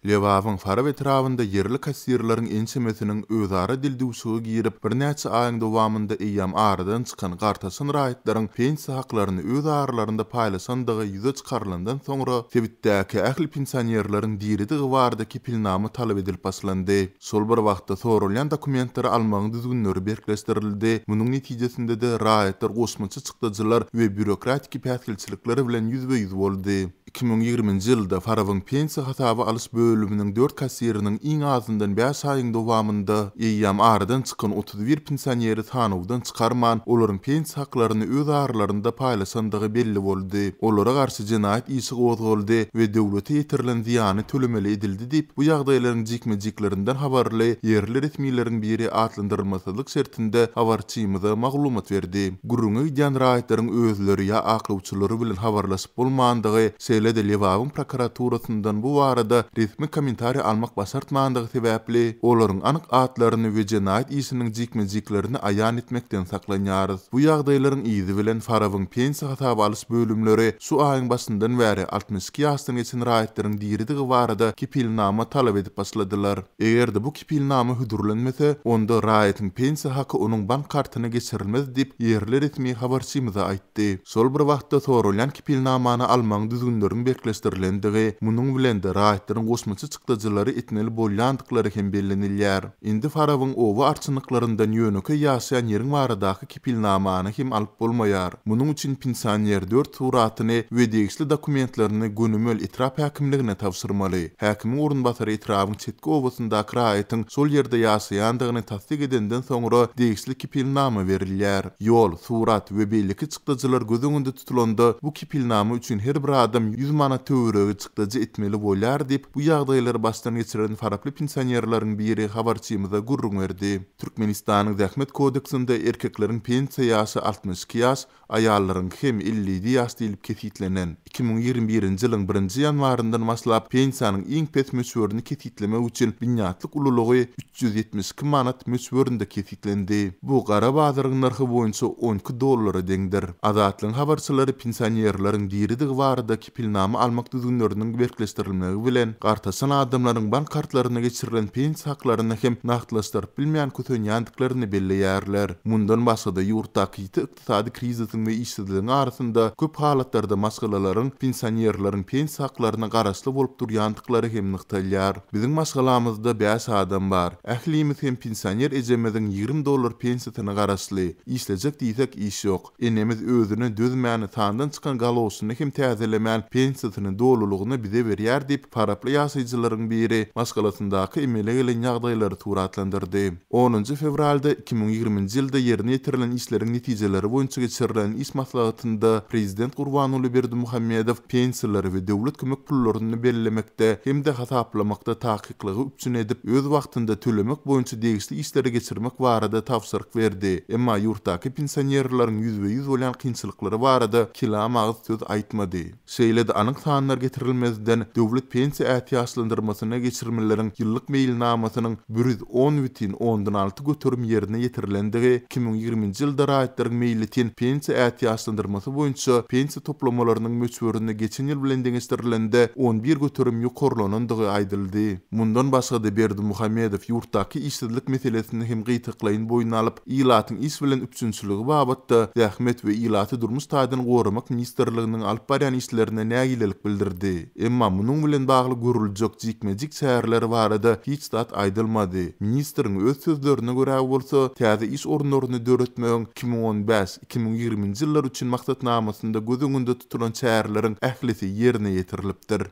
Lebabyň Farap etrabynda ýerli kassirleriň ençemesiniň özara dildüwşüge girip, birnäçe aýyň dowamynda eýýäm aradan çykan gartaşan raýatlaryň pensiýa haklaryny öz aralarynda paýlaşandygy ýüze çykarylandan soňra, sebitdäki ähli pensionerleriň diridigi barada kepilnama talap edilip başlandy. Şol bir wagtda, soralýan dokumentleri almagyň düzgünleri berkleşdirildi, munuň netijesinde-de raýatlar goşmaça çykdajylar we býurokratiki päsgelçilikler bilen ýüzbe-ýüz boldy. 2020-nji ýylda Farabyň pensiýa hasaba alyş bölüminiň dört kassiriniň iň azyndan bäş aýyň dowamynda eýýäm aradan çykan 31 pensioneri sanawdan çykarman, olaryň pensiýa haklaryny öz aralarynda paýlaşandygy belli boldy. Olara garşy jenaýat işi gozgaldy we döwlete ýetirilen zyýany tölemeli edildi diýip, bu ýagdaýlaryň jikme-jiklerinden habarly ýerli resmileriň biri atlandyrylmasyzlyk şertinde habarçymyza maglumat berdi. Gürrüňi gidýän raýatlaryň özleri ýa aklawçylary bilen habarlaşyp bolmandygy, şeýle-de Lebabyň prokuraturasyndan bu barada resmi kommentariý almak başartmandygy sebäpli, olaryň anyk atlaryny we jenaýat işiniň jikme-jiklerini aýan etmekden saklanýarys. Bu ýagdaýlaryň yzy bilen Farabyň pensiýa hasaba alyş bölümleri şu aýyň başyndan bäri 62 ýaşdan geçen raýatlaryň diridigi barada kepilnama talap edip başladylar. Eger-de bu kepilnama hödürlenmese, onda raýatyň pensiýa haky onuň bank kartyna geçirilmez diýip, ýerli resmi habarçymyza aýtdy. Şol bir wagtda, soralýan kepilnamany almagyň düzgünleriniň berkleşdirilendigi, munuň bilen-de, raýatlaryň goşmaça çykdajylary etmeli bolýandyklary hem bellenilýär. Indi Farabyň oba arçynlyklaryndan ýönekeý ýaşaýan ýeriň baradaky kepilnamany hem alyp bolmaýar. Munuň üçin pensioner dört suratyny we degişli dokumentlerini gönümel etrap häkimligine tabşyrmaly. Häkimiň orunbasary etrabyň çetki obasyndaky raýatyň şol ýerde ýaşaýandygyny tassyk edenden soňra degişli kepilnama berilýär. Ýol, surat we beýleki çykdajylar göz öňünde tutulanda, bu kepilnama üçin her bir adam 100 manat töweregi çykdajy etmeli bolýar diýip, bu ýagdaýlary başdan geçiren faraply pensionerleriň biri habarçymyza gürrüň berdi. Türkmenistanyň Zähmet kodeksinde erkekleriň pensiýa ýaşy 62 ýaş, aýallaryňky hem 57 ýaş diýlip kesgitlenen. 2021-nji ýylyň birinji ýanwaryndan başlap pensiýanyň iň pes möçberini kesgitlemek üçin binýatlyk ululygy 372 manat möçberinde kesgitlendi. Bu gara bazaryň nyrhy boýunça 12 dollara deňdir. Azatlygyň habarçylary pensionerleriň diridigi barada Kepilnama almak düzgünleriniň berkleşdirilmegi bilen, gartaşan adamlaryň bank kartlaryna geçirilen pensiýa haklaryny hem nagtlaşdyryp bilmän kösenýändiklerini belleýärler. Mundan başga-da, ýurtdaky ýiti ykdysady krizisiň we işsizligiň arasynda köp halatlarda maşgalalaryň pensionerleriň pensiýa haklaryna garaşly bolup durýandyklary hem nygtalýar. Biziň maşgalamyzda bäş adam bar. Ählimiz hem pensioner ejemiziň 20 dollar pensiýasyna garaşly. Işlejek diýsek iş ýok. Enemiz özüne dözmän, sandan çykan galoşyny hem täzelemän, pensiýasyny dolulygyna bize berýär diýip, faraply ýaşaýjylaryň biri maşgalasyndaky emele gelen ýagdaýlary suratlandyrdy. Onunjy fewralda 2020-nji ýylda ýerine ýetirilen işleriň netijeleri boýunça geçirilen iş maslahatynda prezident Gurbanguly Berdimuhamedow pensiýalary we döwlet kömek pullaryny bellemekde hem-de hasaplamakda takyklygy üpjün edip, öz wagtynda tölemek boýunça degişli işleri geçirmek barada tabşyryk berdi. Emma ýurtdaky pensionerleriň ýüzbe-ýüz bolýan kynçylyklary barada kelam agyz söz aýtmady. Şeýle-de anyk sanlar getirilmezden, döwlet pensiýa ätiýaçlandyrmasyna geçirmeleriň ýyllyk meýilnamasynyň 110,6% ýerine ýetirilendigi, 2020-nji ýylda raýatlaryň meýletin pensiýa ätiýaçlandyrmasy boýunça pensiýa toplamalarynyň möçberinde geçen ýyl bilen deňeşdirilende 11% ýokarlanandygy aýdyldy. Mundan başga-da Berdimuhamedow ýurtdaky işsizlik meselesini hem gytaklaýyn boýun alyp, ilatyň iş bilen üpjünçiligi babatda Zähmet we ilaty durmuş taýdan goramak ministrliginiň alyp barýan işlerine nägilelik bildirdi. Emma munuň bilen bagly görüljek jikme-jik çäreler barada hiç zat aýdylmady. Ministriň öz sözlerine görä bolsa, täze iş orunlaryny döretmegiň 2015, 2020-nji ýyllar üçin maksatnamasynda göz öňünde tutulan çäreleriň ählisi ýerine ýetirilipdir.